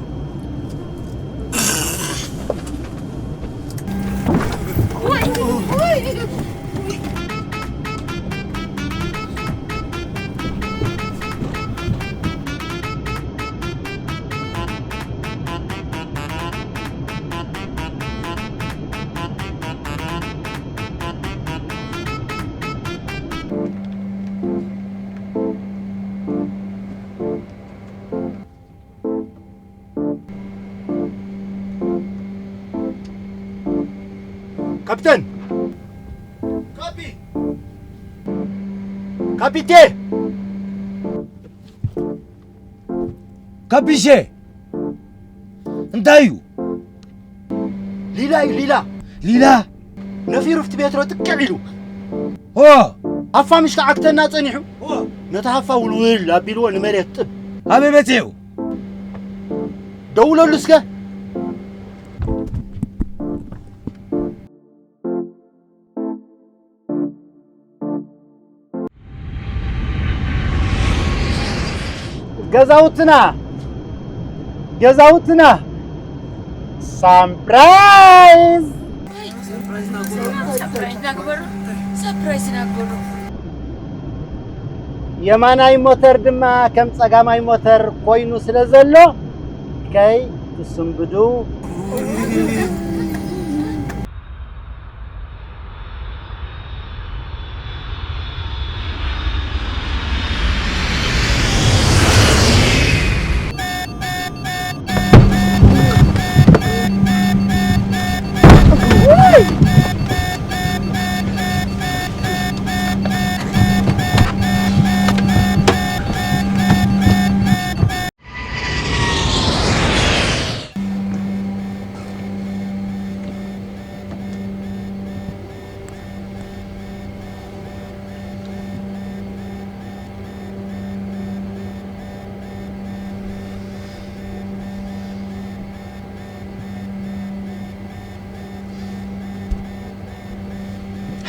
ካፕተን! ካፒ! ካፒቴ! ካፒሼ! እንታይ እዩ? ሊላ እዩ፣ ሊላ። ሊላ? ነፊሩ ኣብቲ ቤትሮ ጥቅዕ ኢሉ። ሆ! ሃፋ ምሽ ክዓግተና ጸኒሑ። ሆ! ነቲ ሃፋ ውልውል ኣቢልዎ ንመሬት ጥብ። ኣበይ በጺሑ? ደውለሉ እስከ። ገዛውትና፣ ገዛውትና፣ ሳምፕራይዝ! ሳምፕራይዝ ናግበሮ፣ ሳምፕራይዝ ናግበሮ። የማናይ ሞተር ድማ ከም ጸጋማይ ሞተር ኮይኑ ስለ ዘሎ፣ ከይ ትስንብዱ።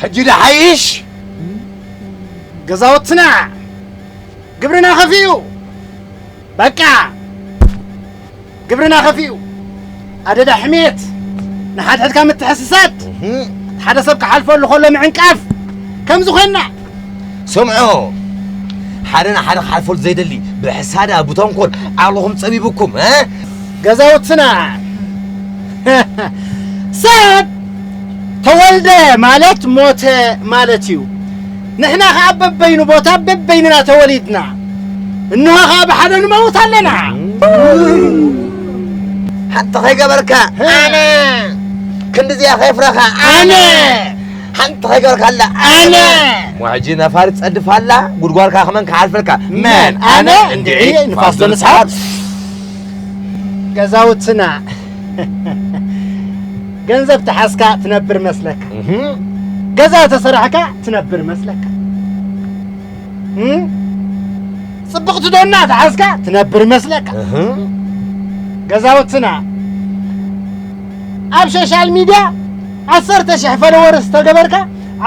ሕጂ ዶ ሓይሽ? ገዛውትና ግብርና ከፊኡ። በቃ! ግብርና ከፊኡ። ኣደዳ ሕሜት፣ ንሓድሕድካ ምትሕስሳድ፣ እህ። ሓደ ሰብ ክሓልፈሉ ከሎ ምዕንቃፍ፣ ከምዚ ኮይንና። ስምዑ፣ ሓደ ንሓደ ክሓልፈሉ ዘይደሊ፣ ብሕሳዳ፣ ብተንኮል፣ ዓቕልኹም ጸቢቡኩም፣ እ? ገዛውትና፣ ሰብ ተወልደ ማለት ሞተ ማለት እዩ። ንሕና ኸዓ በበይኑ ቦታ በበይንና ተወሊድና። እንሆ ኸዓ ብሓደ ንመውት ኣለና። ሓንቲ ኸይገበርካ፣ ኣነ። ክንድዚኣ ኸየፍረኻ፣ ኣነ። ሓንቲ ኸይገበርካ ኣላ፣ ኣነ። እሞ ሕጂ ነፋሪት ትጸድፍ ኣላ፣ ጉድጓድካ ከመን ክሓልፈልካ? መን? ኣነ? ኣነ? እንድዒ፣ እንድዒ፣ ንፋስ ንፋስ ዶ ንስሓብ? ገዛውትና። ገንዘብ ተሓዝካ ትነብር መስለካ። እህ። ገዛ ተሰራሕካ ትነብር መስለካ። እም? ጽብቕቲ ዶ እናተሓዝካ ትነብር መስለካ? እህ። ገዛውትና ኣብ ሶሻል ሚድያ ዓሰርተ ሽሕ ፎሎወርስ ተገበርካ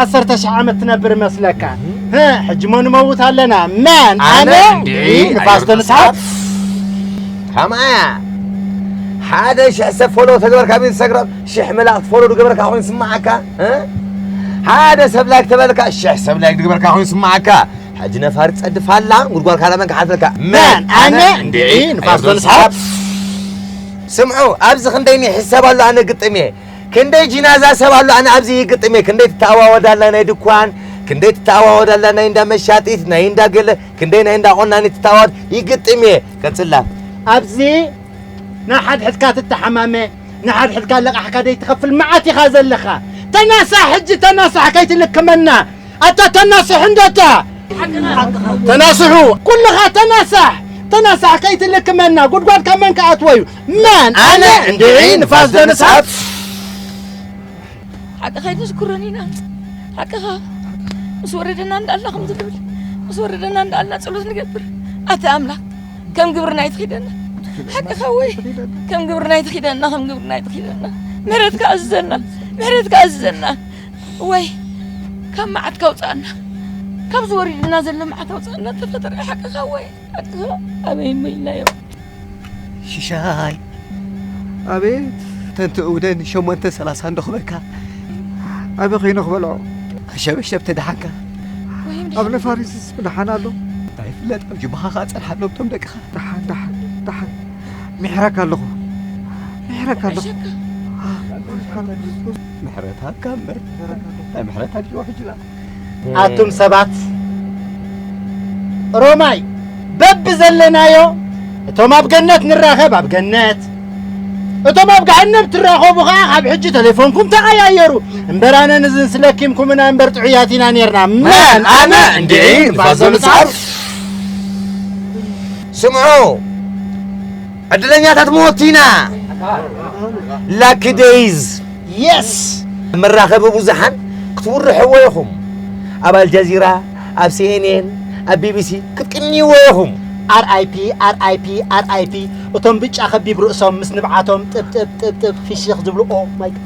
ዓሰርተ ሽሕ ዓመት ትነብር መስለካ? እህ። ህ፣ ሕጂ ሞ ንመውት ኣለና። መን? ኣነ ኣነ? እንድዒ፣ ንፋስ ኣየር ተንስሓብ። ተንስሓብ። ከማያ፣ ሓደ ሽሕ ሰብ ፎሎ ተገበርካ ኣብ ኢንስታግራም፣ ሽሕ መላእኽቲ ፎሎ ዝገበርካ ኮይኑ ይስምዓካ? እ? ሓደ ሰብ ላይክ ተበልካ፣ ሽሕ ሰብ ላይክ ዝገበርካ ኮይኑ ይስምዓካ? ሕጂ ነፋሪት ጸድፍ ኣላ፣ ጉድጓድ ካላ መን ክሓትለካ? መን? ኣነ? እንድዒ፣ ንፋስ ኣየር ተንስሓብ። ስምዑ፣ ኣብዚ ክንደይ ሕሰብ ኣሎ ኣነ ግጥም እየ። ክንደይ ጂናዛ ሰብ ኣሎ ኣነ ኣብዚ ይግጥም እየ። ክንደይ ትተኣዋወድ ኣላ ናይ ድኳን፣ ክንደይ ትተኣዋወድ ኣላ ናይ እንዳ መሻጢት፣ ናይ እንዳ ገለ፣ ክንደይ ናይ እንዳ ቆናኒት ትተኣዋወድ ይግጥም እየ። ቀጽላ። ኣብዚ ንሓድሕድካ ትተሓማመ፣ ንሓድሕድካ ለቓሕካ ደይትኸፍል መዓት ኢኻ ዘለኻ። ተናሳሕ ሕጂ፣ ተናሳሕ ከይትልክመና። ኣታ ተናስሕ እንዶ ኣታ። ተናስሑ። ኩልኻ ተናሳሕ። ተናሳሕ ከይትልክመና። ጉድጓድ ካብ መን ክኣትዎ እዩ? መን? ኣነ ኣነ እንድዒ እንድዒ ንፋስ ንፋስ ዘንሳብ። ዘንሳብ። ሓቅኻ ኣይተዝክሮን ኢና። ሓቅኻ ምስ ወረደና እንዳኣልና ከምዚ ንብል። ምስ ወረደና እንዳኣልና ጸሎት ንገብር። ኣታ ኣምላኽ ከም ግብርና ኣይትኺደና። ሓቅኻ ወይ ከም ግብርና ኣይትኺደና፣ ከም ግብርና ኣይትኺደና። ምሕረትካ ኣዝዘና፣ ምሕረትካ ኣዝዘና። ወይ ካብ መዓትካ ኣውፅኣና፣ ካብ ዝወሪድና ዘሎ መዓት ኣውፅኣና። ተፈጠረ ሓቅኻ ወይ ሓቅኻ ኣበይ እሞ ኢልናዮ። ሽሻይ። ኣቤት። ተንቲ እውደን ሸሞንተ ሰላሳ እንዶ ክበካ። ኣበይ ኸይኑ ክበልዖ? ኣሸበሸብ ተደሓንካ። ወይም ኣብ ነፋሪትስ ብደሓን ኣሎ? እንታይ ይፍለጥ፣ ኣብ ጅባኻ ኸኣ ጸንሓሎም እቶም ደቅኻ። ደሓን፣ ደሓን፣ ደሓን። ምሕረካ ኣለኹ። ምሕረካ ኣለኹ። ምሕረካ። ምሕረታካ እምበር። ናይ ምሕረት ኣድልዎ ሕጂ ደኣ። ኣቱም ሰባት፣ ሮማይ በብዘለናዮ፣ እቶም ኣብ ገነት ንራኸብ ኣብ ገነት፣ እቶም ኣብ ገሃነም ትራኸቡ ኸዓ ካብ ሕጂ ተሌፎንኩም ተቐያየሩ። እምበር ኣነ ንዝን ስለኪምኩምና እምበር ጥዑያት ኢና ኔርና። መን? ኣነ? እንድዒ፣ ንፋስ ዘምጽኣር። ስምዑ፣ ዕድለኛታት መወት ኢና። ላኪ ደይዝ። የስ! መራኸቢ ብዙሓን ክትውርሕዎ ኢኹም። ኣብ ኣልጀዚራ፣ ኣብ ሲ ኤን ኤን፣ ኣብ ቢ ቢ ሲ ክትቅንይዎ ኢኹም። ኣር ኣይ ፒ፣ ኣር ኣይ ፒ፣ ኣር ኣይ ፒ። እቶም ብጫ ከቢብ ርእሶም ምስ ንብዓቶም ጥብ፣ ጥብ፣ ጥብ፣ ጥብ፣ ፍሽኽ ዝብሉ፣ ኦ ማይ ጋድ።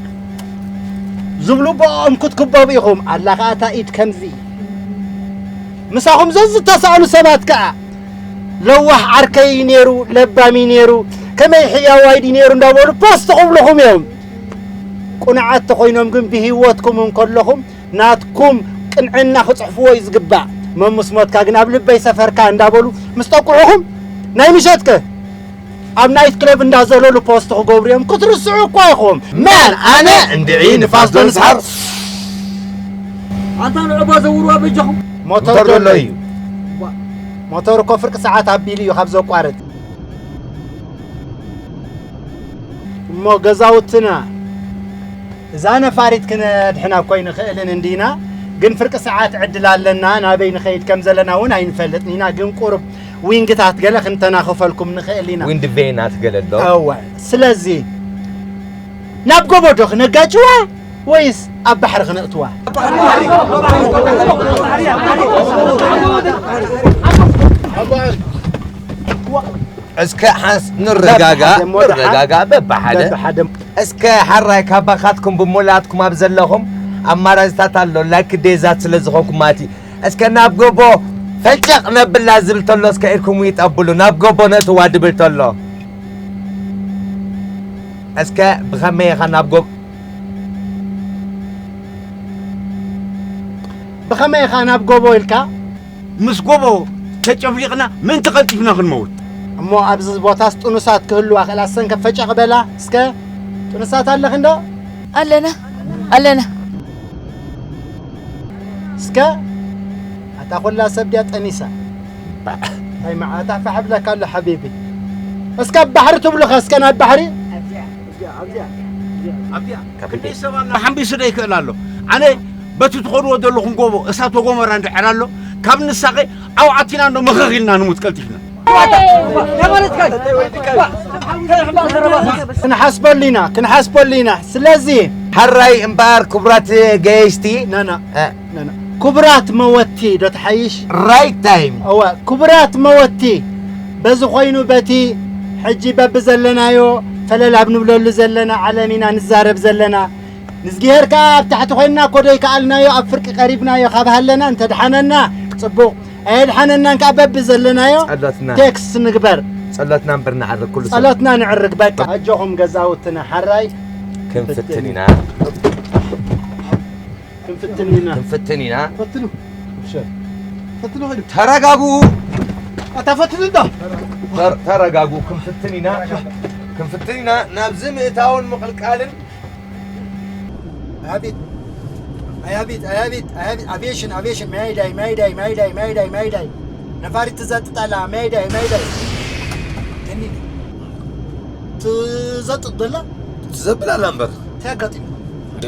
ዝብሉ ብኦም ክትክበቡ ኢኹም። ኣላ ኸኣ እታ ኢድ ከምዚ። ምሳኹም ዘዝተሳእሉ ሰባት ከኣ፣ ለዋህ ዓርከይ እዩ ነይሩ፣ ለባም እዩ ነይሩ፣ ከመይ ሕያዋይ ድዩ ነይሩ እንዳበሉ ፖስት ክብልኹም እዮም። ቁኑዓት ተኾይኖም ግን ብህይወትኩም እንከለኹም ናትኩም ቅንዕና ክጽሕፍዎ እዩ ዝግባእ። መሙስ ሞትካ ግን ኣብ ልበይ ሰፈርካ እንዳበሉ ምስ ጠቁዑኹም፣ ናይ ምሸትከ ኣብ ናይት ክለብ እንዳዘለሉ ፖስት ክገብሩ እዮም። ክትርስዑ እኳ ኢኹም። መን? ኣነ? እንድዒ ንፋስ ዶ ንስሓብ? ኣንታ ንዕቦ ዘውርዋ በጃኹም። ሞተር ሞተር ዘሎ ዘሎ እዩ። እዩ። ሞተር እኮ ፍርቂ ሰዓት ኣቢሉ እዩ ካብ ዘቋርጥ። እሞ ገዛውትና እዛ ነፋሪት ክነድሕና እኮ ኣይንኽእልን እንዲና፣ ግን ፍርቂ ሰዓት ዕድል ኣለና። ናበይ ንኸይድ ከም ዘለና እውን ኣይንፈልጥን ኢና፣ ግን ቁሩብ ዊንግታት ገለ ክንተናኽፈልኩም ንኽእል ኢና። ዊንድ ቬናት ገለ ኣሎ። እወ፣ ስለዚ ናብ ጎቦ ዶ ክነጋጭዋ ወይስ ኣብ ባሕሪ ክነእትዋ? እስከ ሓንስ ንረጋጋ፣ በብሓደ እሞ ደሓን። ንረጋጋ፣ በብሓደ። በብሓደ። እስከ ሓራይ ካባኻትኩም ብሞላትኩም ኣብ ዘለኹም ኣማራፅታት ኣሎ፣ ላይክ ዴዛት ስለ ዝኾንኩም ማለት እዩ። እስከ ናብ ጎቦ ፈጨቕ ነብላ ዝብል ተሎ እስከ ኢድኩም ይጠብሉ፣ ናብ ጎቦ ነእትዋ ድብል ተሎ። እስከ ብኸመይ ኢኻ ናብ ጎብ-፣ ብኸመይ ኢኻ ናብ ጎቦ ኢልካ? ምስ ጎቦ ተጨፍሊቕና ምእንቲ ቀልጢፍና ክንመውት። እሞ ኣብዚ ቦታስ ጥኑሳት ክህልዋ ክእላ? እሰን ከ ፈጨቕ በላ እስከ። ጥኑሳት ኣለኽን ዶ? ኣለና፣ ኣለና። እስከ ኣታ ኹላ ሰብ ድያ ጠኒሳ? ኣይ መዓታ ፋሕ ብለካ ኣሎ ሓቢቢ። እስከ ኣብ ባሕሪ ትብሉኸ? እስከ ናብ ባሕሪ? ኣብዚኣ፣ ኣብዚኣ፣ ኣብዚኣ። ኣብዚኣ። ካብ ክንደይ ሰብ ኣላ? ሓምቢሱ ዶ ይክእል ኣሎ? ኣነ በቲ ትኸድዎ ዘለኹም ጎቦ እሳተ ጎመራ እንድሕር ኣሎ፣ ካብ ንሳቐ ዓው ዓቲና እንዶ መኸኽ ኢልና ንሙት ቀልጢፍና። ክንሓስበሉ ኢና፣ ክንሓስበሉ ኢና። ስለዚ ሓራይ እምበኣር ክቡራት ገየሽቲ፣ ና፣ ና። እ። ና፣ ና። ክቡራት መወቲ ዶ ትሓይሽ? Right time. እወ፣ ክቡራት መወቲ፣ በዚ ኮይኑ በቲ ሕጂ በብዘለናዮ ፈለል ኣብ ንብለሉ ዘለና ዓለም ኢና ንዛረብ ዘለና። ንዝግሄር ከኣ ኣብ ታሕቲ ኮይንና እኮ ደይከኣልናዮ ኣብ ፍርቂ ቀሪብናዮ ካብ ሃለና እንተድሓነና ጽቡቕ፣ ኣየድሓነናን ከኣ በብዘለናዮ ጸሎትና። ቴክስት ንግበር። ጸሎትና እምበር ንዓርግ ኩሉ ሰብ። ጸሎትና ንዕርግ በቃ። ኣጆኹም ገዛውትና ሓራይ ክንፍትን ኢና። ክንፍትን ኢና። ክንፍትን ኢና። ፈትኑ። እሺ። ፈትኑ ኸይዱ። ተረጋጉ። ኣታ ፈትኑ እንዳ። ተር- ተረጋጉ። ክንፍትን ኢና። ክንፍትን ኢና። ናብዚ ምእታውን ምቕልቃልን ኣቤት ኣያቤት ኣያቤት ኣያቤት ኣቪዬሽን ኣቪዬሽን ማይዳይ ማይዳይ ማይዳይ ማይዳይ ማይዳይ ነፋሪት ትዘጥጥ ኣላ ማይዳይ ማይዳይ እኒ ትዘጥጥ ዘላ ትዘብል ኣላ እምበር። እንታይ ኣጋጢሙ እንዴ?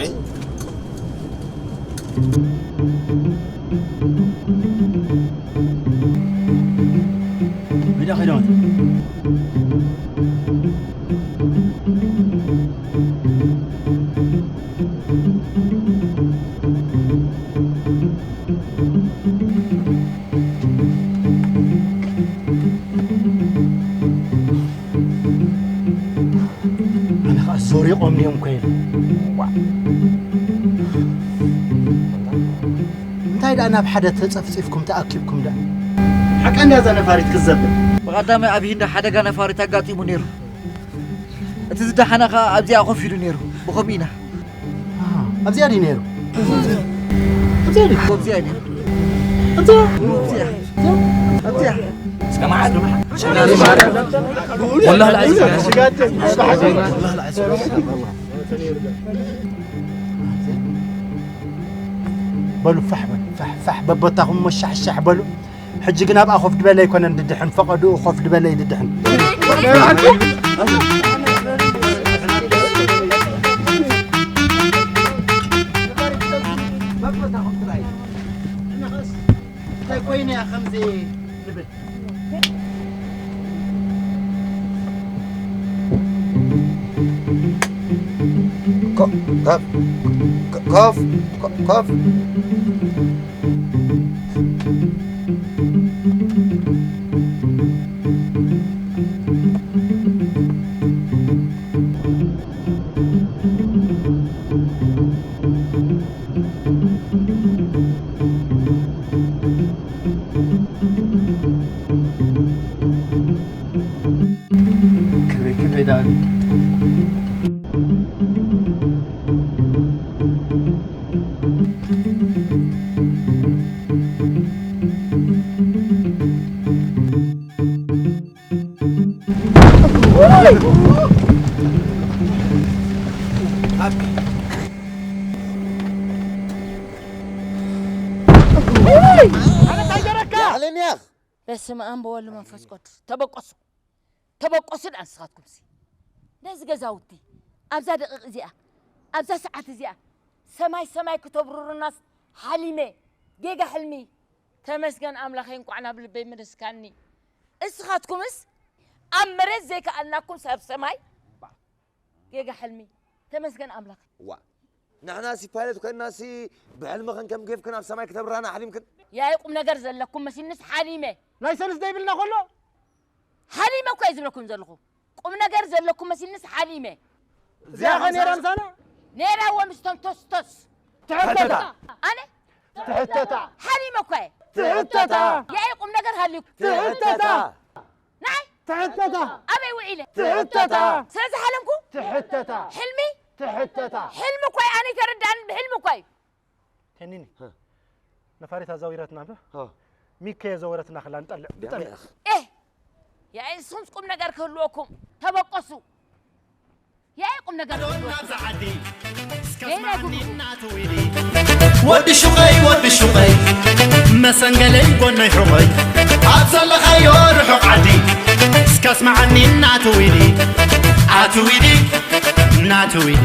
ሜዳ ከይዳ ኣነ ከዓ ሶሪቆም ድዮም ኮይሉ እንታይ ደኣ ናብ ሓደ ተጸፍጺፍኩም ተኣኪብኩም ደኣ ሓቀ እንዳ እዛ ነፋሪት ክዘብል ብቐዳማይ ኣብ ሂንዳ ሓደጋ ነፋሪት ኣጋጢሙ ነይሩ። እቲ ዝደሓነ ኸኣ ኣብዚኣ ኮፍ ኢሉ ነይሩ። ብኸምኡ ኢና ኣብዚኣ ድዩ ነይሩ ኣብዚኣ ድዩ ኣብዚኣ ነይሩ። ኣብዚኣ ኣብዚኣ ኣብዚኣ ወላሂ ልዓዚም። በሉ ፋሕ በሉ ፋሕ ፋሕ በቦታኹም መሻሕሻሕ በሉ ሕጂ ግን ኣብኣ ኮፍ ድበለ ኣይኮነን ድድሕን ፈቐድኡ ኮፍ ድበለ እዩ ድድሕን እንታይ ኮይነ እያ ከምዚ ንብል ኮ- ኮፍ ኮ- ኮፍ ኮ- ኮፍ ክበይ ክበይ ዳኒ ያዕለንያኽ በስመ ኣብ ወወልድ መንፈስ ቅዱስ ተበቀሱ ተበቀሱ ደኣ ንስኻትኩም ሲ ነዚ ገዛውቲ ኣብዛ ደቂቕ እዚኣ ኣብዛ ሰዓት እዚኣ ሰማይ ሰማይ ክተብርሩናስ ሓሊመ ጌጋ ሕልሚ ተመስገን ኣምላኸይ እንቋዕ ናብ ልበይ መለስካኒ እስኻትኩምስ ኣብ መሬት ዘይከኣልናኩም ሳብ ሰማይ ጌጋ ሕልሚ ተመስገን ኣምላኸይ ዋ ንሕና ሲ ፓይለት ኮይንና ሲ ብሕልምኽን ከም ጌፍክን ኣብ ሰማይ ክተብራና ሓሊምክን ያይ ቁም ነገር ዘለኩም መሲልንስ ሓሊመ ናይ ሰልስ ዘይብልና ከሎ ሓሊመ እኮ እየ ዝብለኩም ዘለኹ ቁም ነገር ዘለኩም መሲልንስ ሓሊመ እዚኣ ኸ ነይራ ምሳና ነይራ እወ ምስቶም ቶስቶስ ትሕተታ ኣነ ትሕተታ ሓሊመ እኮ እየ ትሕተታ ያይ ቁም ነገር ሃልዩ ትሕተታ ናይ ትሕተታ ኣበይ ውዒለ ትሕተታ ስለዚ ሓለምኩ ትሕተታ ሕልሚ ትሕተታ ሕልሚ እኮ እዩ ኣነ ተረዳእኒ ብሕልሚ እኮ እዩ ሄኒኒ ነፋሪት ኣዛዊረትና ብ ሚከ የዘወረትና ክላ ንጠልዕ ብጠልዕ ኤ ያይ ንስኹምስ ቁም ነገር ክህልወኩም ተበቀሱ ያይ ቁም ነገር ክህልወኩም ወዲ ሹቐይ ወዲ ሹቐይ መሰንገለይ ጎነይ ሑቐይ ኣብ ዘለኻዮ ርሑቕ ዓዲ እስከ ስማዓኒ እናትዊዲ ኣትዊዲ እናትዊዲ